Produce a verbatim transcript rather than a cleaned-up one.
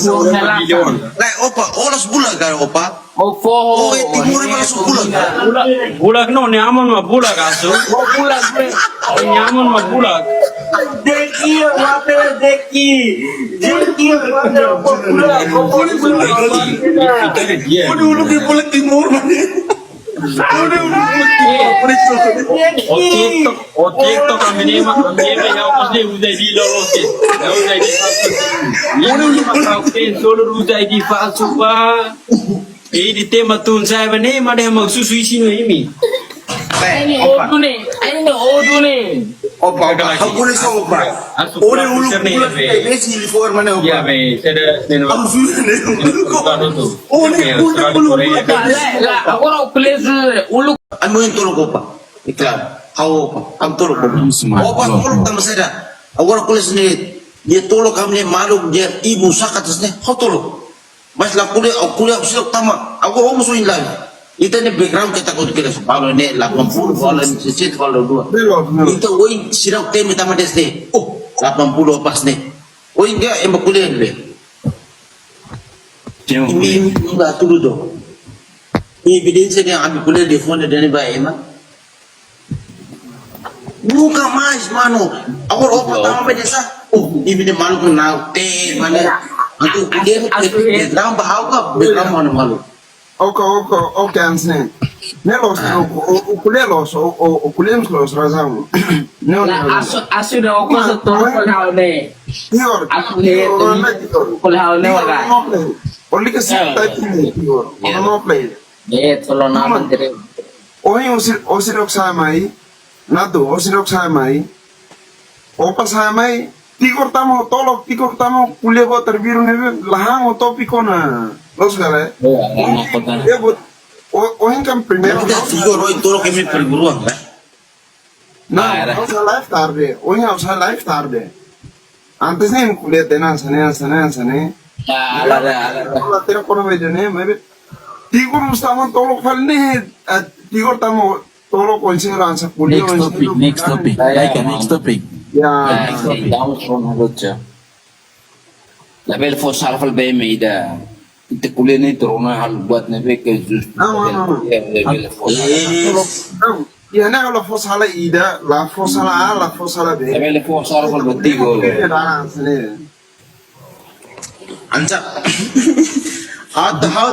Lae, opa, o la'ós bulak ka, opa? O foho, o, e Timor o mak la'ós bulak ka? Bulak, bulak no, nia aman mak bulak asu. O bulak, bulak. Nia aman mak bulak. Deki, water deki. Deki, water, o bulak, o bulak. Ode uluk ke bulak Timor, mane. Ode uluk ke bulak Timor, mane. O TikTok, o TikTok, ami-nia ema, ami-nia ema, ya, pasti uza di lo, lo, oke. Ya, uza di lo, oke. Ya, uza di falsu, pa. Ida tema tun sai ba ne'e, mak dehan mak susu isin no imi. Aini odu ne'e, aini odu ne'e. Opa, opa, ha'u ko'alia só, opa. Ode uluk ke bulak, be, be, si li for mane, opa. Ya, be, seda, neno. Ha'u susu ne'e. Ode uluk ke bulak, bulak. La, la, agora o plezu uluk. Ami tolok, opa. Iklan. Ha'u, opa. Ami tolok, opa. Opa, tolok tanba saida? Agora ko'alia ne'e, nia tolok ami-nia maluk, nia ibu saka atas ne'e, ha'u tolok. Mas la ko'alia, ha'u ko'alia, ha'u seidauk tama. Ha'u ho musuh in lain. Ita-nia background katak ko'alia kedas. Balu ne'e delapan puluh, balu ne'e sesat, balu dua. Belum, belum. Ita ohin seidauk temi tama desde. Oh, delapan puluh pas ne'e. Ohin dia ema ko'alia ne'e. Imi, imi la tudu do. Evidénsia ne'e ami ko'alia telefone dehan ba ema. Nunka mais, mano. Agora opa tama ba desa. Oh, imi-nia maluk na te, mane. Antu ko'alia, asu, asu, background ba ha'u ka, background mana malu. Oke, oke, oke, antes ne'e. Ne'e loos, o, o, o ko'alia loos, o, o, o ko'alia loos razaun. Ne'e, la, ne'e, asu, asu da o kosa tolok ha'u ne'e. Pior, asu ne'e, pior, pior, pior. Ko'alia ha'u ne'e, pior, waga. No play. Olha que se tá aqui, pior. No play. Eh, tolok na. Ohin o sir, o sir ok sai mai. Natu, o sir ok sai mai. Opa sai mai. Tikor tama tolok, tikor tama ko'alia ba terbiru ne'ebé, la han o tópiku ona. Loos ka lae? Ya, ya, ya, kota. Ya, but, o, ohin kan primeiru. Tikor ohin tolok imi perguruan, kan? Não, ah, era. Ha'u sai live tarde. Ohin ha'u sai live tarde. Antes ne'e ko'alia tiha hanesan ne'e, hanesan ne'e, hanesan ne'e. Ya, ada, ada, ada. Ko'alia tiha kona-ba ida-ne'e, maibé. Tikor mós tama tolok fali ne'e, eh, tikor tama tolok ohin sira hanesan ko'alia. Next topic, next topic. Ya, ya, next topic. Ya. Next topic. Labele fó sala fali ba ema ida. Ita ko'alia ne'e torna hal buat ne'ebé ke justu. Não, não, não, não. Ya, labele fó sala. Não. Ya, ne'e la fó sala ida, la fó sala A, la fó sala B. Labele fó sala fali ba Tikor. Anca. Ha'u, ha'u